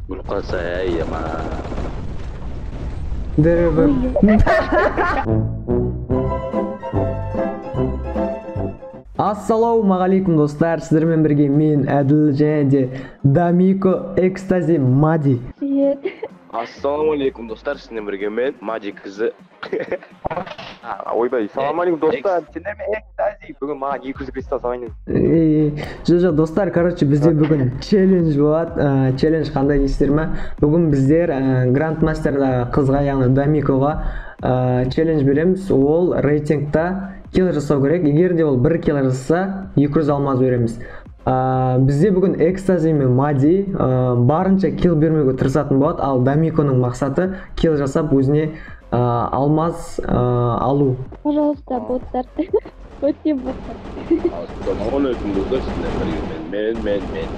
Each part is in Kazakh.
Өліп қалса, әй, ама. Дәрі. Ассалаумағалейкум, достар, сіздермен бірге мен Әділ және де Дамико, Экстази, Мади. Привет. Ассалаумағалейкум, достар, сіздермен бірге мен Мади қызы. Ойбай, салам алейкум, достар, сендермен Экстази. Бүгін маған 200 кристалл салайын. Жоқ, достар, короче, бізде бүгін челлендж болады. Челлендж қандай дейсіздер ма? Бүгін біздер Грандмастердағы қызға, яғни Дамикоға челлендж береміз. Ол рейтингта килл жасау керек. Егер де ол бір килл жасаса, 200 алмаз береміз. Бізде бүгін Экстази мен Мади барынша килл бермеуге тырысатын болады, ал Дамиконың мақсаты килл жасап өзіне алмаз алу. Пожалуйста, боттар. Өте боттар. Ассалаумағалейкум, достар, сіздермен бірге мен, мен, мен, мен,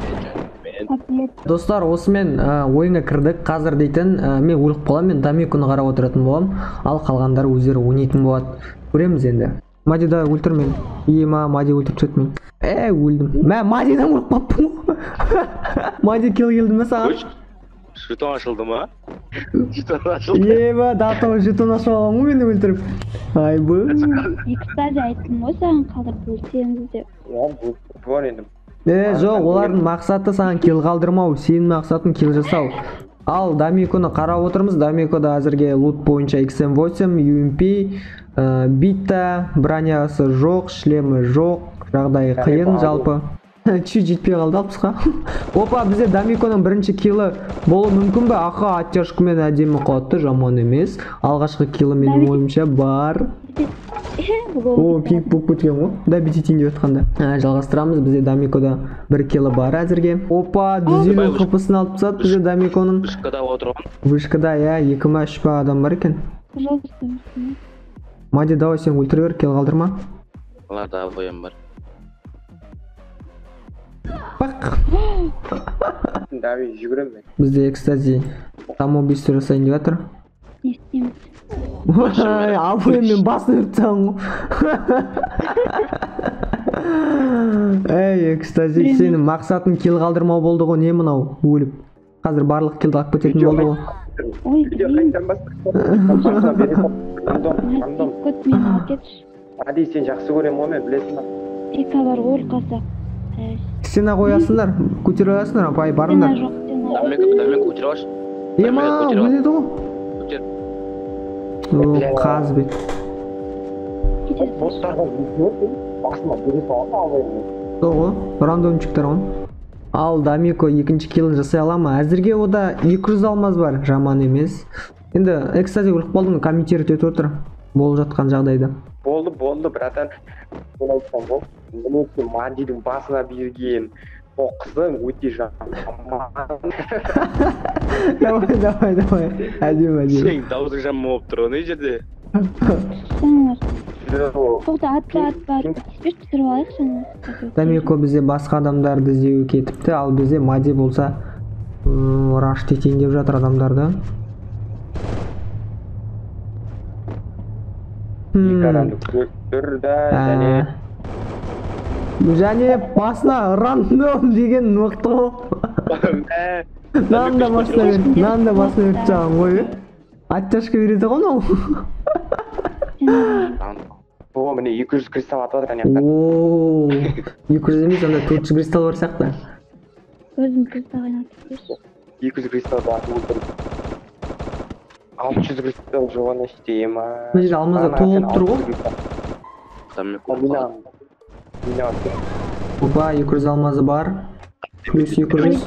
мен. Привет. Достар, осымен ойынға кірдік. Қазір дейтін мен өліп қаламын, мен Дамиконы қарап отыратын боламын, ал қалғандары өздері ойнайтын болады. Көреміз енді. Мади, да, өлтір мені. Ема, Мади өлтіріп тастады мені. Өлдім. Мә, Мадидан өліп қалыппын ғой. Мади, килл келді ме саған? Жетон ашылды ма? Жетон ашылды. Ема, датау жетон ашып алған ғой мені өлтіріп. Айбы. Экстази, айттым ғой саған, қалдырып өлтіреміз деп. Иә, бұл енді. Жоқ, олардың мақсаты саған килл қалдырмау, сенің мақсатың килл жасау. Ал Дамиконы қарап отырмыз. Дамикода әзірге лут бойынша XM8, UMP, бита, бронясы жоқ, шлемі жоқ, жағдайы қиын жалпы. Чуть жетпей қалды 60-қа. Опа, бізде Дамиконың бірінші киллі болуы мүмкін бе? Аха, оттяжкамен әдемі құлатты, жаман емес. Алғашқы киллі менің ойымша бар. О, пинг болып кеткен ғой. Да, битетейін деп жатқанда. Жалғастырамыз, бізде Дамикода бір киллі бар әзірге. Опа, 150 хпсын алып тастады бізде Дамиконың. Вышкада отырған. Вышкада, иә, 2 ма 3 па адам бар екен. Пожалуйста. Мади, давай сен өлтіре бер, килл қалдырма. Оларда АВМ бар. Бақ. Давай, жүгіремін мен. Бізде Экстази самоубийство жасайын деп жатыр. Не істейміз? Ой, АВМ-мен басын өріп тастаған ғой. Ей, Экстази, сенің мақсатың килл қалдырмау болды ғой, не мынау өліп. Қазір барлық киллді алып кететін болды ғой. Ой, Видео блин. қайтадан бастық. Басына бере сал. Рандом, рандом. Кот, мені алып кетші. Мади, сен жақсы көремін ғой мен, білесің ба? Эка бар ғой, өліп қалсақ. Стена қоясыңдар, көтере аласыңдар, апай, барыңдар. Стена жоқ, стена жоқ. Дамико, Дамико, көтере алшы. Ема, Дамико, көтере ал. өледі ғой. Көтер. О, қазбек. Кетеді. Боттарға басына бере салады АВМ-мен. Сол ғой, рандомчиктер ғой. Ал Дамико екінші киллін жасай ала ма? Әзірге ода 200 алмаз бар, жаман емес. Енді Экстази өліп қалдың, комментировать етіп отыр болып жатқан жағдайды. Болды, болды, братан. Мен айтсам болды. Мінекей Мадидің басына берген соққысы өте жаман. Давай, давай, давай. Әдемі, әдемі. Сенің дауысың жаман болып тұр ғой, не жерде? Жаңалар. Тоқта, атпа, атпа, атпа. Тиіспеші, түсіріп алайықшы ана. Дамико бізде басқа адамдарды іздеуге кетіпті, ал бізде Мади болса, раш етейін деп жатыр адамдарды. Екі адамды өлтірді және Және басына рандом деген мықты ғой. Мынаны да басына беріп, мынаны да басына беріп тастаған ғой. Оттяжка береді ғой мынау. О, міне 200 кристалл атып жатыр ана жақта. О, 200 емес, анда 400 кристалл бар сияқты. Өзім кристалл айналып кетпеші. 200 кристалл атып отыр. 600 кристалл жоғаны іште, ема. Мына жерде алмаздар толып тұр ғой. Дамико өліп қалды. Опа, 200 алмазы бар. Плюс 200.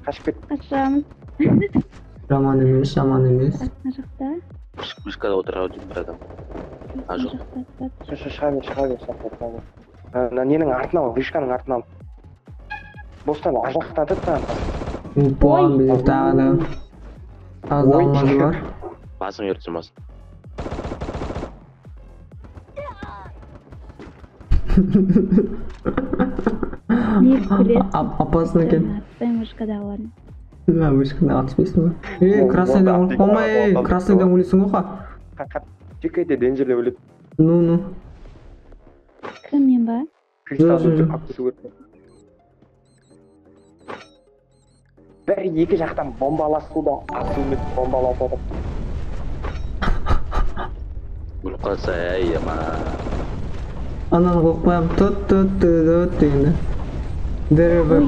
Қашып кет. Қашамыз. Жаман емес, жаман емес. Мына жақта. Вышкада отыр ау деймін бір адам. А, жоқ. Шыға бер, шыға бер, шыға бер. Мына ненің артына ал, вышканың артына ал. Бостан, ар жақтан атады саған. Опа, бізде тағы да аз алмаз бар. Басың өртсін, басың. Не күлесің? Апасың екен. Атпаймын вышкадағыларын. Мә, вышкада атыспайсың ба? Ей, красныйдан өліп қалма, ей, красныйдан өлесің ғой, қа. Жеке денжерде өледі. Ну, ну. Кім, мен ба? Кристалл Жоқ, жоқ, өлтіріп жоқ. қаптысы көрді. Бір екі жақтан бомбаласуда, атумен бомбаласады. Өліп қалса, әй, ама. Ананы қойып қоямын. Тұт, тұт, тұт, дегенді. Дірі бір.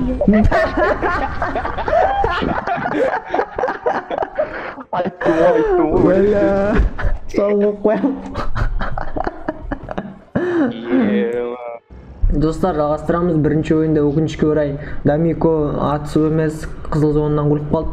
Айттым ғой, айттым ғой. Бля, соны қойып қоямын. Достар, жалғастырамыз. Бірінші ойында өкінішке орай Дамико атысып емес, қызыл зонадан өліп қалды.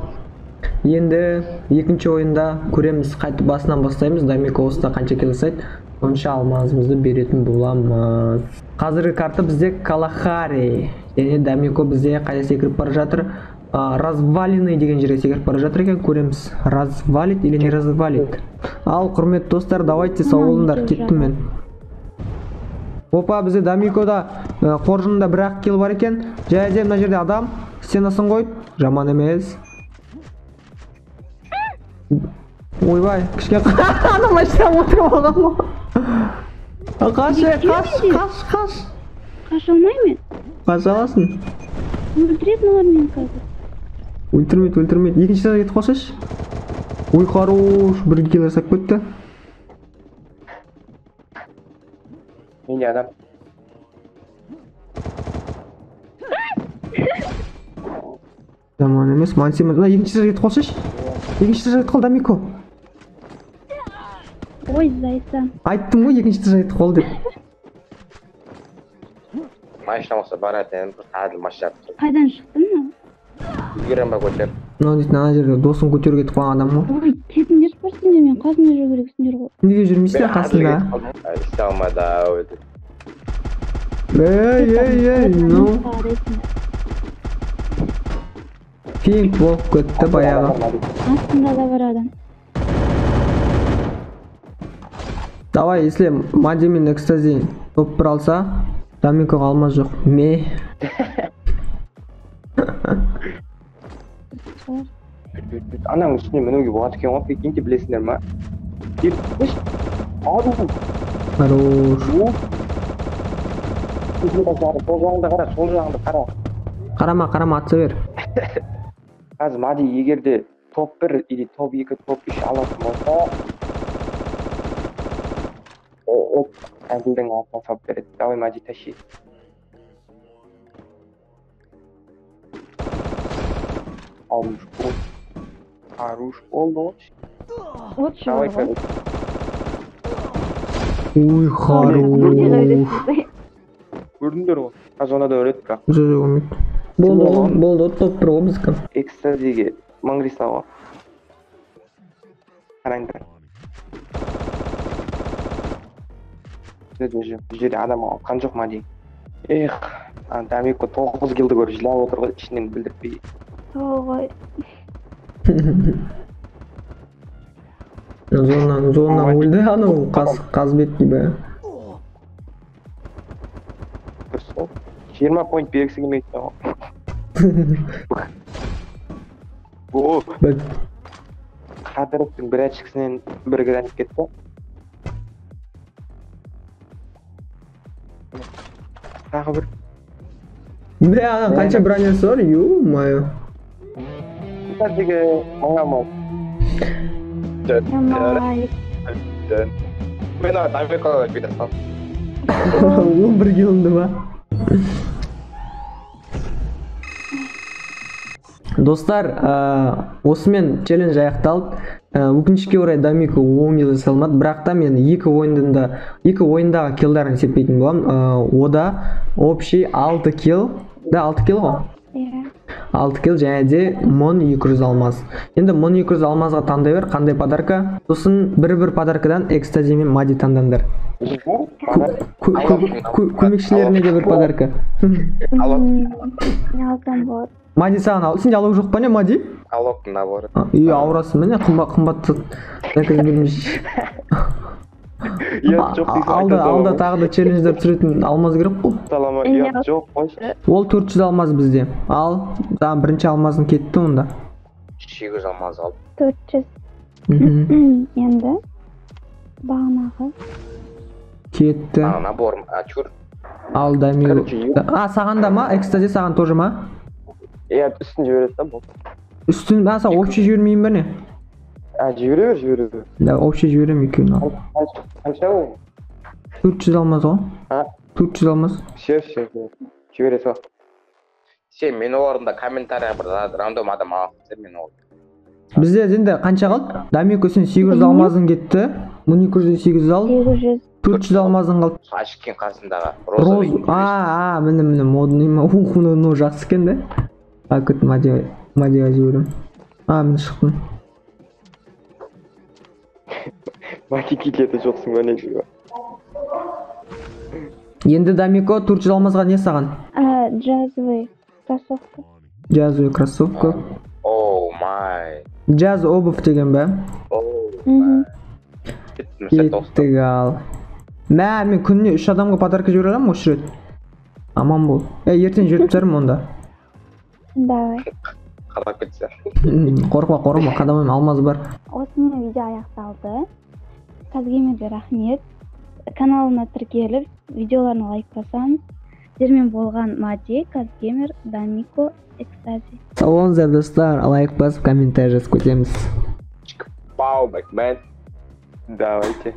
Енді екінші ойында көреміз, қайтып басынан бастаймыз. Дамико осында қанша килл жасайды, сонша алмазымызды беретін боламыз. Қазіргі карта бізде Калахари. Және Дамико бізде қайда секіріп бара жатыр? Развалины деген жерге секіріп бара жатыр екен, көреміз. Развалит или не развалит? Ал, құрметті достар, давайте сау болыңдар, кеттім мен. Опа, бізде Дамикода қоржынында бір ақ килл бар екен. Және де мына жерде адам стенасын қойды. Жаман емес. Ойбай, кішкене ана машина отырып алған ғой. Қаш, қаш, қаш, қаш. Қаша алмаймын мен. Қаша аласың. Өлтіреді олар мені қазір. Өлтірмейді, өлтірмейді. Екінші этажға кетіп қалсайшы. Ой, хорош, бір килл жасап кетті. Менде адам. Жаман емес, Манси, мына екінші этажға кетіп қалсайшы. Екінші этажға кетіп қал, Дамико. Ой, зайсан. Айттым ғой, екінші этажға кетіп қал деп. Машина болса барады, енді просто әділ машина жатыр. Қайдан шықтың мынау? Үлгерем ба көтер? Мынау дейтін ана жерде досын көтеруге кетіп қалған адам ғой. Ой, кетіңдерші бар сендер, мен қасында жүру керексіңдер ғой. Неге жүрмейсіңдер қасында? Істей алмады ау деп. Ей, ей, ей, ну. Пинг болып кетті баяғы. Астында да бар адам. Давай, если Мади мен Экстази топ бір алса, Дамикоға алмаз жоқ. Ме. Ананың үстіне мінуге болады екен ғой, прикиньте, білесіңдер ма? Хорош. Сол жағыңды қара, сол жағыңды қара. Қарама, қарама, атса бер. Қазір Мади егер де топ 1 или топ 2, топ 3 алатын болса, ол Әділдің атына салып береді. Давай, Мади, тащи. Хорош болды. Хорош болды ғой. Вот Давай, чего. Ой, хорош. Көрдіңдер ғой. Қазір онда да өледі бірақ. Жоқ, жоқ, өлмейді. Болды, болды, топ 1 ғой біздікі. Экстазиге Маңғыстау ғой. Қараңдар. Бұл жерде адам алған жоқ Мади. Эх, Дамико 9 киллді көріп жылап отыр ғой, ішінен білдіртпей. Тоғай. Зоннан өлді анау Қазбек gibi. Дұрыс қой. 20 поинт бергісі келмейді ғой. О, Қадыровтың бір очкісінен бір гранит кетті. Тағы бір. Бля, ана қанша бронясы бар? Ё-моё. Қазіргі маңа. Мен Дамикоға бүйте салдым. 11 киллімді ма? Достар, осымен челлендж аяқталды. Өкінішке орай Дамико 10 килл жасай алмады, бірақ та мен екі ойындағы киллдарын есептейтін боламын. Ода общий 6 килл, да, 6 килл ғой? Иә. 6 килл және де 1200 алмаз. Енді 1200 алмазға таңдай бер, қандай подарка. Сосын бір-бір подаркадан Экстази мен Мади таңдаңдар. Көмекшілеріне де бір подарка. Не алсам болады? Мади саған ал. Сенде алок жоқ па не, Мади? Алоктың наборы. Үй, аурасың міне, қымбат заказ бермеш. Ұят жоқ дейсің, Алда, айта алда саламын. тағы да челлендждер түсіретін алмаз керек қой. Салама, ұят жоқ қойшы. Ол 400 алмаз бізде. Ал, жаңа бірінші алмазың кетті онда. 800 алмаз алып. 400. Енді бағанағы. Кетті. А, набор, а, чур. Ал, Дамир. Короче, А, саған да ма? Экстази саған тоже ма? Иә, үстін жібереді да бұл. Үстін саған общий жібермеймін ба не? А, жібере бер, жібере бер. Да, общий жіберемін екеуін ал. Қанша ол? 400 алмаз ғой. А? 400 алмаз. Все, все, жібере сал. Сен мен орнында комментария бір рандом адам алып, мен ол. Бізде енді қанша қалды? Дамико, сен 800 алмазың кетті. 1200, 800 ал. 800. 400 алмазың қалды. Ашкен қасындағы Роз. Розовый. А, міне, міне, модный ма? Ух, мынау жақсы екен да. А, күт, Мадиға, Мадиға жіберемін. А, міне, шықтым. Маки, кетеді жоқсың ба, не жібер? Енді, Дамико, 400 алмазға не саған? А, джазовый кроссовка. Джазовый кроссовка. Oh my. Джаз обувь деген ба? Оу. Мгм. Кеттік ал. Мә, мен күніне үш адамға подарка жібере аламын осы рет. Аман бол. Е, ертең жіберіп тастармын онда. Давай. Қадап кетсе. Қорықпа, қорықпа, қадамаймын, алмаз бар. Осымен видео аяқталды. Казгеймерге рахмет. Каналына тіркеліп, видеоларына лайк басамыз. Сіздермен болған Мади, Казгеймер, Дамико, Экстази. Сау болыңыздар, достар, лайк басып, комментарий жазып кетеміз. Пау, Бэтмен. Давайте.